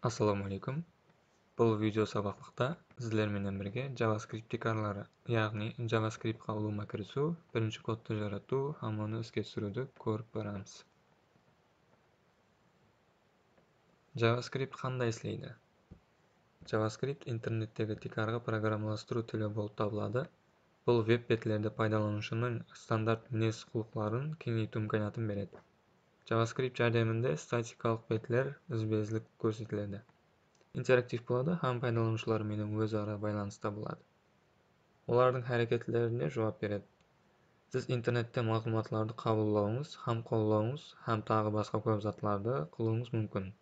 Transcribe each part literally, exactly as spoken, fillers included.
Assalawma áleykum. Bul video sabaqlıqta sizler menen birge JavaScript tiykarları, yaǵnıy JavaScriptqa ulıwma kirisiw, birinshi kodtı jaratıw hám onı iske túsiriwdi kórip baramız. JavaScript qanday isleydi? JavaScript internettegi tiykarǵı programmalastırıw tili bolıp tabıladı. Bul veb betlerdi paydalanıwshınıń standart minez-qulıqların keńeytiw imkaniyatın beredi. JavaScript járdeminde statikalıq betler izbe-izlik kórsetiledi. Interaktiv boladı hám paydalanıwshılar menen óz-ara baylanısta boladı. Olardıń háreketlerine juwap beredi. Siz internette maǵlıwmatlardı qabıllawıńız hám qollawıńız hám taǵı basqa kóp zatlardı qılıwıńız múmkin.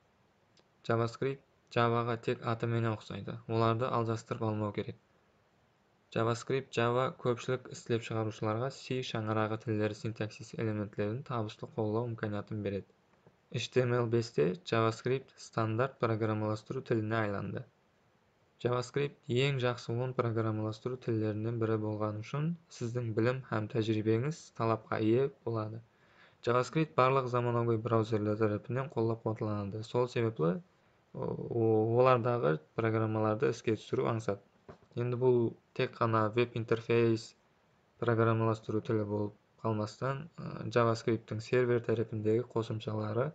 JavaScript Javaǵa tek atı menen uqsaydı. Olardı aljastırıp almaw kerek. JavaScript Java kópshilik islep shıǵarıwshılarǵa C shańaraǵı tilleri sintaksis elementlerin tabıslı qollaw imkaniyatın beredi. H T M L beste JavaScript standart programmalastırıw tiline aylandı. JavaScript eń jaqsı on programmalastırıw tillerinen biri bolǵanı ushın sizdiń bilim hám tájiriybeńiz talapqa iye boladı. JavaScript barlıq zamanagóy brauzerler tárepinen qollap-quwatlanadı. Sol sebepli o-, o-, olardaǵı programmalardı iske túsiriw ańsat. Endi bul tek ǵana veb interfeys programmalastırıw tili bolıp qalmastan, ı, JavaScripttiń server tárepindegi qosımshaları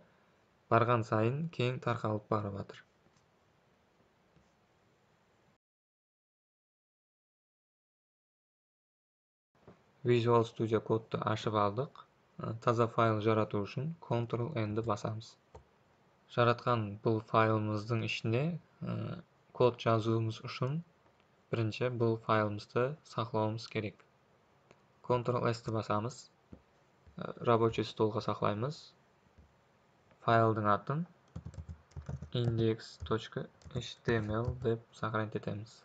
barǵan sayın keń tarqalıp barıp atır. Visual Studio Code-tı ashıp aldıq. Taza fayl jaratıw ushın Ctrl N-di basamız. Jaratqan bul faylımızdıń ishine, ı, kod jazıwımız ushın birinshi bul faylımızdı saqlawımız kerek. Ctrl S-ti basamız. Rabochiy stolǵa saqlaymız. Fayldıń atın index tochka H T M L dep soxranit etemiz.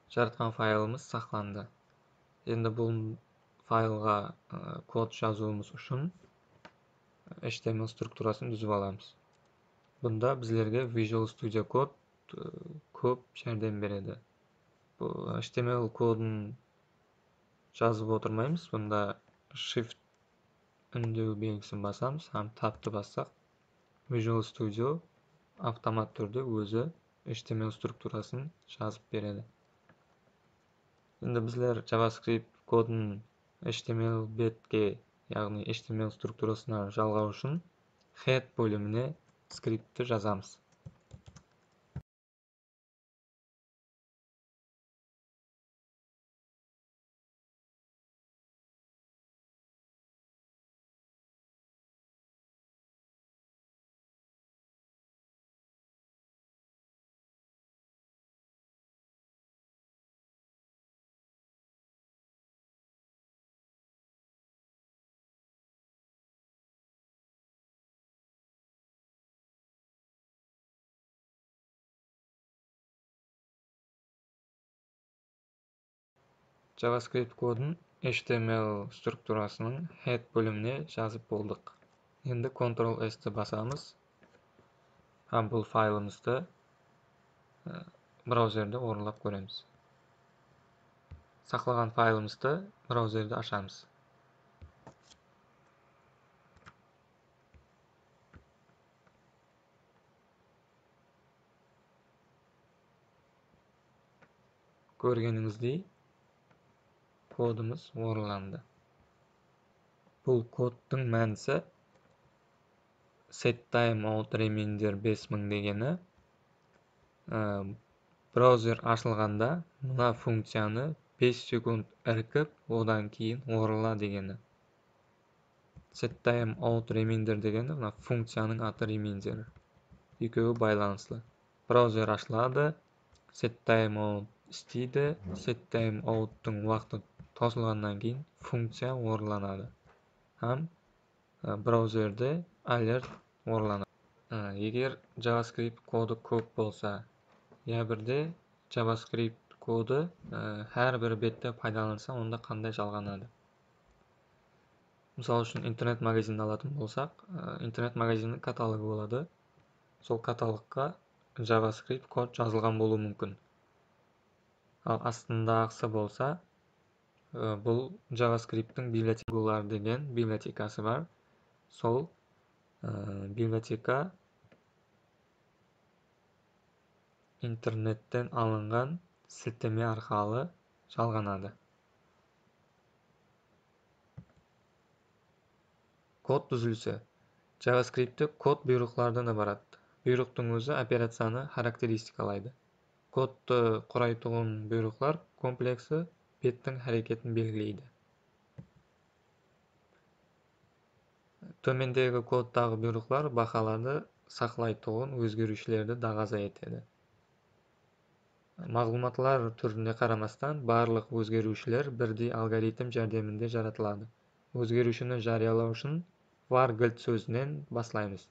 Jaratqan faylımız saqlandı. Endi bul faylǵa, ı, kod jazıwımız ushın H T M L strukturasın dúzip alamız. Bunda bizlerge Visual Studio Code, ı, kóp járdem beredi. Bul H T M L kodın jazıp otırmaymız. Bunda Shift úndew belgisin basamız hám Tab-tı bassaq, Visual Studio avtomat túrde ózi H T M L strukturasın jazıp beredi. Endi bizler JavaScript kodın H T M L betke, yaǵnıy H T M L strukturasına jalǵaw ushın head bólimine skriptti jazamız. JavaScript kodın H T M L strukturasınıń head bólimine jazıp boldıq. Endi Ctrl S-ti basamız hám bul faylımızdı, e, brauzerde orınlap kóremiz. Saqlaǵan faylımızdı brauzerde ashamız. Kórgenińizdey, kodımız orınlandı. Bul kodtıń mánisi set timeout remainder bes mıń degeni, ı, brauzer ashılǵanda mına funkciyanı bes sekund irkip, odan keyin orınla degeni. Set timeout remainder degeni mına funkciyanıń atı remainder. Ekewi baylanıslı. Brauzer ashıladı, set timeout isleydi, set timeouttıń waqtı tawsılǵannan keyin funkciya orınlanadı hám, e, brauzerde alert orınlanadı. E, eger JavaScript kodı kóp bolsa, ya birde JavaScript kodı, e, hár bir bette paydalanılsa, onda qanday jalǵanadı? Mısal ushın, internet magazinni alatın bolsaq, e, internet magazinniń katalogı boladı. Sol katalogqa JavaScript kod jazılǵan bolıwı múmkin. Al astındaǵısı bolsa, E, bul JavaScripttiń bibliotekalar degen bibliotekası bar. Sol, e, biblioteka internetten alınǵan silteme arqalı jalǵanadı. Kod dúzilisi. JavaScriptti kod buyrıqlardan ibarat. Buyrıqtıń ózi operaciyanı xarakteristikalaydı. Kodtı quraytuǵın buyrıqlar kompleksi bettiń háreketin belgileydi. Tómendegi kodtaǵı buyrıqlar bahalardı saqlaytuǵın ózgeriwshilerdi daǵaza etedi. Maǵlıwmatlar túrine qaramastan, barlıq ózgeriwshiler birdey algoritm járdeminde jaratıladı. Ózgeriwshini jariyalaw ushın var gilt sózinen baslaymız.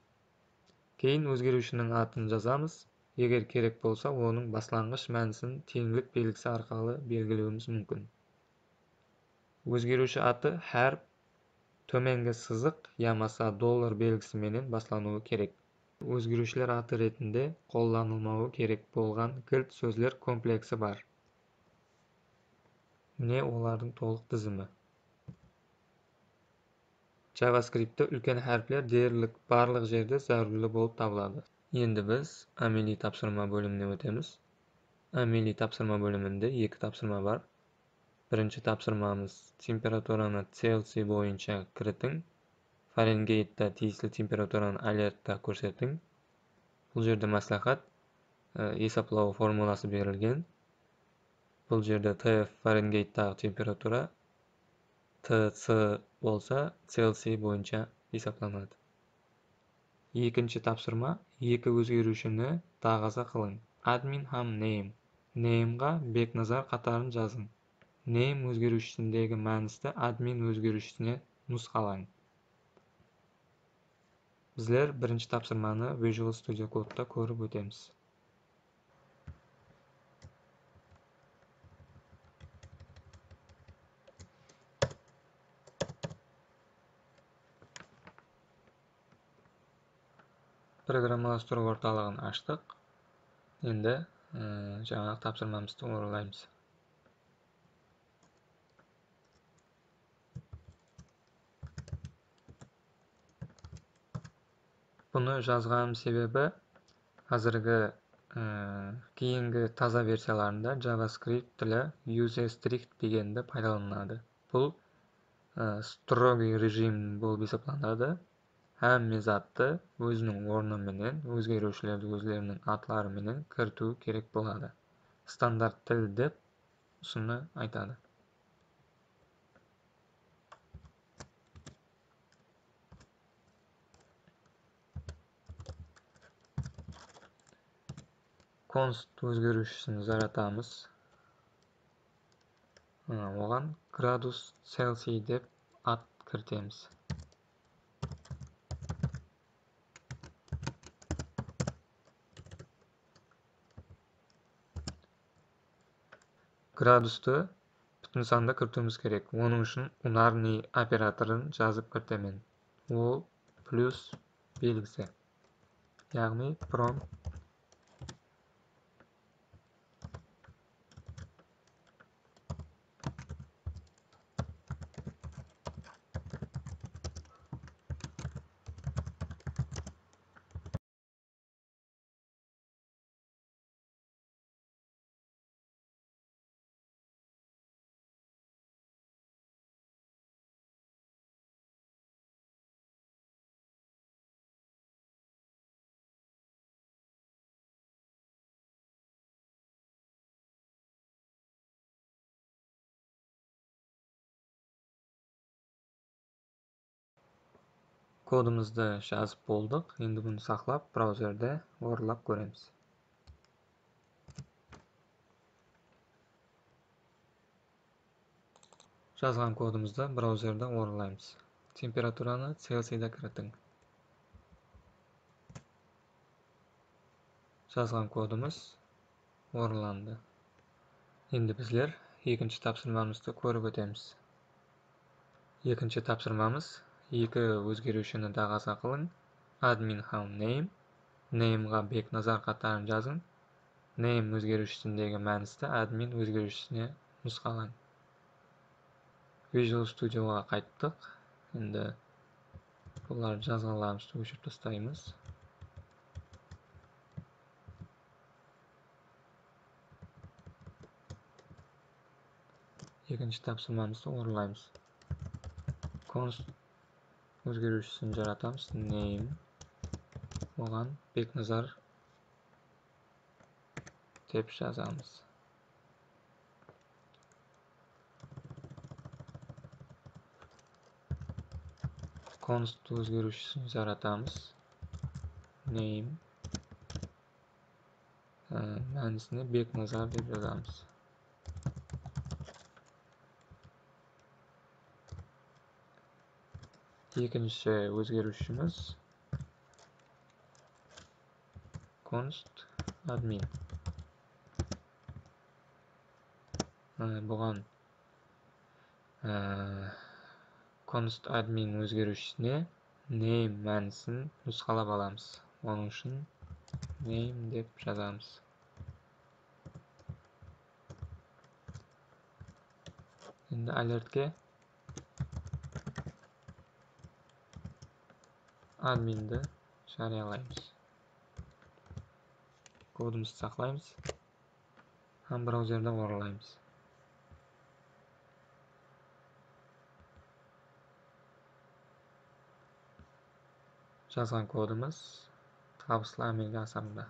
Keyin ózgeriwshiniń atın jazamız, eger kerek bolsa, onıń baslanǵısh mánisin teńlik belgisi arqalı belgilewimiz múmkin. Ózgeriwshi atı hárip, tómengi sızıq yamasa dollar belgisi menen baslanıwı kerek. Ózgeriwshiler atı retinde qollanılmawı kerek bolǵan gilt sózler kompleksi bar. Mine olardıń tolıq dizimi. JavaScriptte úlken háripler derlik barlıq jerde zárúrli bolıp tabıladı. Endi biz ámeliy tapsırma bólimine ótemiz. Ámeliy tapsırma bóliminde eki tapsırma bar. Birinshi tapsırmamız: temperaturanı Celsiy boyınsha kiritiń. Farengeytta tiyisli temperaturanı alertta kórsetiń. Bul jerde másláhát, e, esaplaw formulası berilgen. Bul jerde T F Farengeyttaǵı temperatura, T C bolsa Celsiy boyınsha esaplanadı. Ekinshi tapsırma: eki ózgeriwshini daǵaza qılıń. Admin hám name. Nameǵa Beknazar qatarın jazıń. Name ózgeriwshisindegi mánisti admin ózgeriwshisine nusqalań. Bizler birinshi tapsırmanı Visual Studio Code-ta kórip ótemiz. Programmalastırıw ortalıǵın ashtıq. Endi, e, jańaǵı tapsırmamızdı orınlaymız. Bunı jazǵanım sebebi, házirgi, e, keyingi taza versiyalarında JavaScript tili useStrict degendi paydalanıladı. Bul, e, strogiy rejim bolıp esaplanadı. Hámme zattı óziniń ornı menen, ózgeriwshilerdi ózleriniń atları menen kiritiw kerek boladı. Standart til dep usını aytadı. Const ózgeriwshisin jaratamız. Mına, oǵan gradus Celsiy dep at kiritemiz. Gradustı pútin sanda kiritiwimiz kerek. Onıń ushın unarnıy operatorın jazıp kiritemen. Ol plyus belgisi. Yaǵnıy prompt. Kodımızdı jazıp boldıq. Endi bunı saqlap, brauzerde orınlap kóremiz. Jazǵan kodımızdı brauzerde orınlaymız. Temperaturanı Celsiyda kiritiń. Jazǵan kodımız orınlandı. Endi bizler ekinshi tapsırmamızdı kórip ótemiz. Ekinshi tapsırmamız: eki ózgeriwshini daǵaza qılıń, admin hám name. Nameǵa Beknazar qatarın jazıń. Name ózgeriwshisindegi mánisti admin ózgeriwshisine nusqalań. Visual Studioǵa qayttıq. Endi bulardı jazǵanlarımızdı óshirip taslaymız. Ekinshi tapsırmamızdı orınlaymız. Const ózgeriwshisin jaratamız. Name. Oǵan Beknazar dep jazamız. Const ózgeriwshisin jaratamız. Name. Á, mánisine Beknazar dep jazamız. Ekinshi ózgeriwshimiz const admin. Á, buǵan Á, const admin ózgeriwshisine name mánisin nusqalap alamız. Onıń ushın name dep jazamız. Endi alertke admindi jariyalaymız. Kodımızdı saqlaymız. Hám brauzerde orınlaymız. Jazǵan kodımız tabıslı ámelge asırıldı.